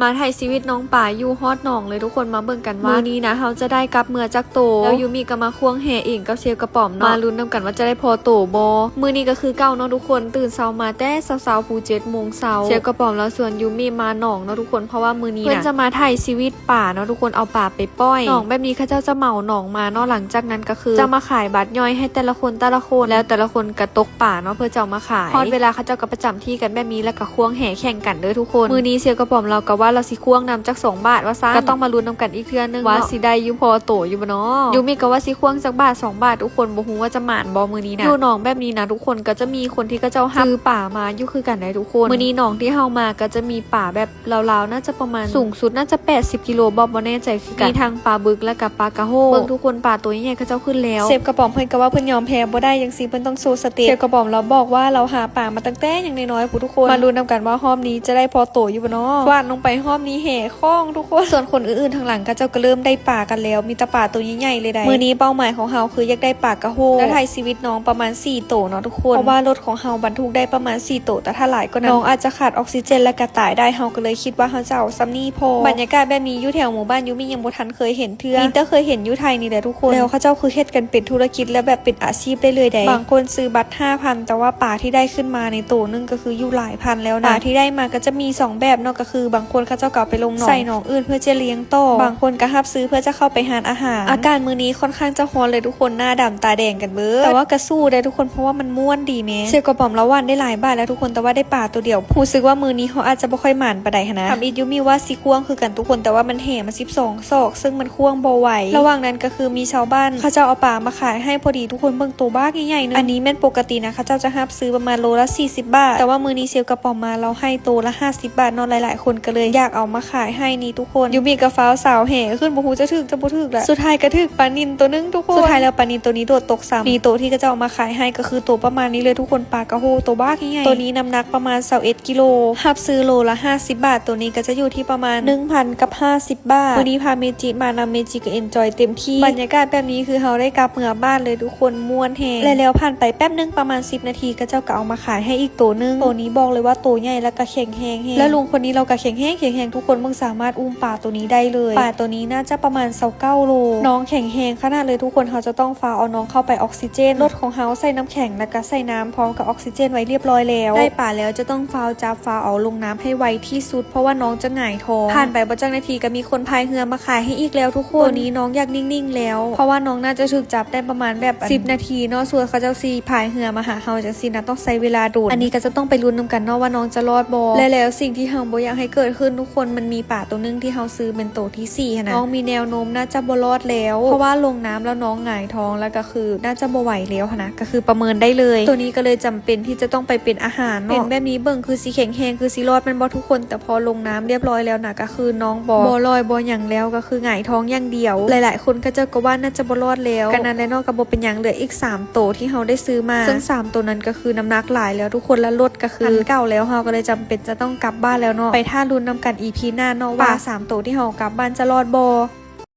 ມາໄຖ່ຊີວິດນ້ອງປາຢູ່ຮອດໜອງເລີຍທຸກຄົນ. ມາເບິ່ງກັນວ່າມື້ນີ້ນະ ເຮົາຈະໄດ້ກັບເມືອຈັກໂຕ ແລ້ວຢູມິກໍມາຂວ້າງແຫເອງກັບເຊຟກະປອມເນາະ. ມາລຸ້ນນຳກັນວ່າຈະໄດ້ພໍໂຕບໍ່. ມື້ນີ້ກໍຄືເກົ່າເນາະທຸກຄົນ ຕື່ນເຊົ້າມາແຕ່ເຊົ້າໆ ພູເຈັດໂມງເຊົ້າ ເຊຟກະປອມລາວຊວນຢູມິມາໜອງເນາະທຸກຄົນ ເພາະວ່າມື້ນີ້ນະ ເພິ່ນຈະມາໄຖ່ຊີວິດປາເນາະທຸກຄົນ ເອົາປາໄປປ່ອຍ. ໜອງແບບນີ້ເຂົາເຈົ້າຈະເໝົາໜອງມາເນາະ ຫຼັງຈາກນັ້ນກໍຄືຈະມາຂາຍບັດຍ່ອຍໃຫ້ແຕ່ລະຄົນແຕ່ລະຄົນ ແລ້ວແຕ່ລະຄົນກໍຕົກປາເນາະ ເພື່ອຈະເອົາມາຂາຍ. ຮອດເວລາເຂົາເຈົ້າກໍປະຈຳທີ່ກັນແບບນີ້ ແລ້ວກໍຂວ້າງແຫແຂ່ງກັນເດີທຸກຄົນ. ມື້ນີ້ເຊຟກະປອມລາວກໍວ່າລາວຊິຂວ້າງນຳຈັກສອງບາດວ່າຊັ້ນ ກໍຕ້ອງມາລຸ້ນນຳກັນອີກເທື່ອໜຶ່ງເນາະ ວ່າຊິໄດ້ຢູ່ພໍໂຕຢູ່ບໍ່ເນາະ. ຢູມິກໍວ່າຊິຂວ້າງຈັກບາດສອງບາດທຸກຄົນ ບໍ່ຮູ້ວ່າຈະໝານບໍ່ມື້ນີ້ນະ. ຢູ່ໜອງແບບນີ້ນະທຸກຄົນ ກໍຈະມີຄົນທີ່ເຂົາເຈົ້າຮັບຊື້ປາມາຢູ່ຄືກັນໄດ໋ທຸກຄົນ. ມື້ນີ້ໜອງທີ່ເຮົາມາກໍຈະມີປາແບບ ລາວໆ ໜ້າຈະປະມານ ສູງສຸດໜ້າຈະແປດສິບກິໂລ ບໍ່ ບໍ່ແນ່ໃຈຄືກັນ. ມີທັງປາບຶກ ແລ້ວກໍປາກະໂຮ. ເບິ່ງທຸກຄົນ ປາໂຕໃຫຍ່ໆ ເຂົາເຈົ້າຂຶ້ນແລ້ວ. ເຊຟກະປອມເພິ່ນກໍວ່າເພິ່ນຍອມແພ້ບໍ່ໄດ້ຈັ່ງຊີ້ ເພິ່ນຕ້ອງໂຊສະເຕັບ. ເຊຟກະປອມລາວບອກວ່າລາວຫາປາມາຕັ້ງແຕ່ຍັງນ້ອຍໆ ພຸ້ນທຸກຄົນ. ມາລຸ້ນນຳກັນວ່າຮອບນີ້ຈະໄດ້ພໍໂຕຢູ່ບໍ່ເນາະ. ຫວານລົງໄປຮອບນີ້ແຫຄ້ອງທຸກຄົນ. ສ່ວນຄົນອື່ນໆທາງຫຼັງ ເຂົາເຈົ້າກໍເລີ່ມໄດ້ປາກັນແລ້ວ ມີແຕ່ປາໂຕໃຫຍ່ໆເລີຍໃດ໋. ມື້ນີ້ເປົ້າໝາຍຂອງເຮົາຄືຢາກໄດ້ປາກະໂຮ ແລ້ວໄຖ່ຊີວິດນ້ອງປະມານສີ່ໂຕເນາະທຸກຄົນ ເພາະວ່າລົດຂອງເຮົາບັນທຸກໄດ້ປະມານສີ່ໂຕ ແຕ່ຖ້າຫຼາຍກວ່ານັ້ນ ນ້ອງອາດຈະຂາດອອກຊີເຈັນ ແລ້ວກໍຕາຍໄດ້. ເຮົາກໍເລີຍຄິດວ່າເຮົາຈະເອົາສ່ຳນີ້ພໍ. ບັນຍາກາດແບບນີ້ຢູ່ແຖວໝູ່ບ້ານຢູມິຍັງບໍ່ທັນເຄີຍເຫັນເທື່ອ ມີແຕ່ເຄີຍເຫັນຢູ່ໄທນີ້ແຫຼະທຸກຄົນ. ແລ້ວເຂົາເຈົ້າຄືເຮັດກັນເປັນທຸລະກິດ ແລ້ວແບບເປັນອາຊີບໄດ້ເລີຍໃດ໋. ບາງຄົນຊື້ບັດຫ້າພັນ ແຕ່ວ່າປາທີ່ໄດ້ຂຶ້ນມາໃນໂຕໜຶ່ງກໍຄືຢູ່ຫຼາຍພັນແລ້ວນະ. ປາທີ່ໄດ້ມາກໍຈະມີສອງແບບເນາະ ກໍຄືບາງຄົນເຂົາເຈົ້າກໍເອົາໄປລົງໜອງ ໃສ່ໜອງອື່ນເພື່ອຈະລ້ຽງຕໍ່ ບາງຄົນກໍຮັບຊື້ເພື່ອຈະເຂົ້າໄປຮ້ານອາຫານ. ອາກາດມື້ນີ້ຄ່ອນຂ້າງຈະຮ້ອນເລີຍທຸກຄົນ ໜ້າດຳຕາແດງກັນເບີດ ແຕ່ວ່າກໍສູ້ໄດ້ທຸກຄົນ ເພາະວ່າມັນມ່ວນດີແມ. ເຊຟກະປອມລາວຫວ່ານໄດ້ຫຼາຍບາດແລ້ວທຸກຄົນ ແຕ່ວ່າໄດ້ປາໂຕດຽວ. ຮູ້ສຶກວ່າມື້ນີ້ເຮົາອາດຈະບໍ່ຄ່ອຍໝານປານໃດຫັ້ນນະ. ທຳອິດຢູມິວ່າຊິຂວ້າງຄືກັນທຸກຄົນ ແຕ່ວ່າມັນແຫມັນສິບສອງ ສອກ ເຊິ່ງມັນຂວ້າງບໍ່ໄຫວ. ລະຫວ່າງນັ້ນກໍຄືມີຊາວບ້ານເຂົາເຈົ້າເອົາປາມາຂາຍໃຫ້ພໍດີ ທຸກຄົນເບິ່ງໂຕບັກໃຫຍ່ໆໜຶ່ງ. ອັນນີ້ແມ່ນປົກກະຕິນະ ເຂົາເຈົ້າຈະຮັບຊື້ປະມານໂລລະສີ່ສິບບາດ ແຕ່ວ່າມື້ນີ້ເຊຟກະປອມມາລາວໃຫ້ໂຕລະຫ້າສິບບາດເນາະ. ຫຼາຍໆຄົນກໍເລີຍຢາກເອົາມາຂາຍໃຫ້ນີ້ທຸກຄົນ. ຢູມິກໍຟ້າວສາວແຫຂຶ້ນ ບໍ່ຮູ້ຈະຖືກຈະບໍ່ຖືກລະ ສຸດທ້າຍກໍຖືກປານິນໂຕໜຶ່ງທຸກຄົນ. ສຸດທ້າຍແລ້ວປານິນໂຕນີ້ໂຕຕົກຊ້ຳ. ນີ້ໂຕທີ່ເຂົາເຈົ້າເອົາມາຂາຍໃຫ້ກໍຄືໂຕປະມານນີ້ເລີຍທຸກຄົນ ປາກະໂຮໂຕບັກໃຫຍ່ໆ. ໂຕນີ້ນ້ຳໜັກປະມານຊາວເອັດກິໂລ ຮັບຊື້ໂລລະຫ້າສິບບາດ. ໂຕນີ້ກໍຈະຢູ່ທີ່ປະມານໜຶ່ງພັນກັບຫ້າສິບ ບາດ. ມື້ນີ້ພາເມຈິມານຳ ເມຈິກໍເອັນຈອຍເຕັມທີ່. ບັນຍາກາດແບບນີ້ຄືເຮົາໄດ້ກັບເມືອບ້ານເລີຍທຸກຄົນ ມ່ວນແຮງ. ແລ້ວຜ່ານໄປແປັບໜຶ່ງ ປະມານສິບນາທີ ເຂົາເຈົ້າກໍເອົາມາຂາຍໃຫ້ອີກໂຕໜຶ່ງ. ໂຕນີ້ບອກເລີຍວ່າໂຕໃຫຍ່ ແລ້ວກໍແຂງແຮງແຮງ. ແລ້ວລຸງຄົນນີ້ລາວກໍແຂງແຮງແຂງແຮງ ທຸກຄົນເບິ່ງ ສາມາດອຸ້ມປາໂຕນີ້ໄດ້ເລີຍ. ປາໂຕນີ້ໜ້າຈະປະມານຊາວເກົ້າໂລ. ນ້ອງແຂງແຮງຂະໜາດເລີຍທຸກຄົນ. ເຮົາຈະຕ້ອງຟ້າວເອົານ້ອງເຂົ້າໄປອອກຊີເຈັນ. ລົດຂອງເຮົາໃສ່ນ້ຳແຂງ ແລ້ວກໍໃສ່ນ້ຳພ້ອມກັບອອກຊີເຈັນໄວ້ລຽບຮ້ອຍແລ້ວ. ໄດ້ປາແລ້ວຈະຕ້ອງຟ້າວຈັບ ຟ້າວເອົາລົງນ້ຳໃຫ້ໄວທີ່ສຸດ ເພາະວ່ານ້ອງຈະຫງາຍ ທ້ອງ. ຜ່ານໄປບໍ່ຈັກນາທີກໍມີຄົນພາຍເຮືອມາຂາຍໃຫ້ອີກແລ້ວທຸກຄົນ. ໂຕນີ້ນ້ອງຢາກນິ່ງໆແລ້ວ ເພາະວ່ານ້ອງໜ້າຈະຖືກຈັບໄດ້ປະມານແບບສິບນາທີເນາະ ສ່ວນເຂົາເຈົ້າຊິພາຍເຮືອມາຫາເຮົາຈັ່ງຊີ້ນະ ຕ້ອງໃຊ້ເວລາດົນ. ອັນນີ້ກໍຈະຕ້ອງໄປລຸ້ນນຳກັນເນາະວ່ານ້ອງຈະລອດບໍ່. ແລະແລ້ວສິ່ງທີ່ເຮົາບໍ່ຢາກໃຫ້ເກີດຂຶ້ນທຸກຄົນ ມັນມີປາໂຕໜຶ່ງທີ່ເຮົາຊື້ເປັນໂຕທີສີ່ຫັ້ນນະ ນ້ອງມີແນວໂນ້ມໜ້າຈະບໍ່ລອດແລ້ວ ເພາະວ່າລົງນ້ຳແລ້ວນ້ອງຫງາຍທ້ອງ ແລ້ວກໍຄືໜ້າຈະບໍ່ໄຫວແລ້ວຫັ້ນນະ ກໍຄືປະເມີນໄດ້ເລີຍ. ໂຕນີ້ກໍເລີຍຈຳເປັນທີ່ຈະຕ້ອງໄປເປັນອາຫານເນາະ. ເປັນແບບນີ້ເບິ່ງຄືຊິແຂງແຮງ ຄືຊິລອດແມ່ນບໍ່ທຸກຄົນ ແຕ່ພໍລົງນ້ຳລຽບຮ້ອຍແລ້ວນະ ກໍຄືນ້ອງບໍ່ ບໍ່ລອຍບໍ່ຫຍັງແລ້ວ ກໍຄືຫງາຍທ້ອງຢ່າງດຽວ. ຫຼາຍໆຄົນເຂົາເຈົ້າກໍວ່າໜ້າຈະບໍ່ລອດແລ້ວ. ກໍນັ້ນແຫຼະເນາະ ກໍບໍ່ເປັນຫຍັງ ເຫຼືອອີກສາມໂຕທີ່ເຮົາໄດ້ຊື້ມາ ເຊິ່ງສາມໂຕນັ້ນກໍຄືນ້ຳໜັກຫຼາຍແລ້ວທຸກຄົນ ແລະລົດກໍຄືຄັນເກົ່າແລ້ວ. ເຮົາກໍເລີຍຈຳເປັນຈະຕ້ອງກັບບ້ານແລ້ວເນາະ. ໄປຖ້າລຸ້ນນຳກັນອີພີໜ້າເນາະ ວ່າສາມໂຕທີ່ເຮົາກັບບ້ານຈະລອດບໍ່.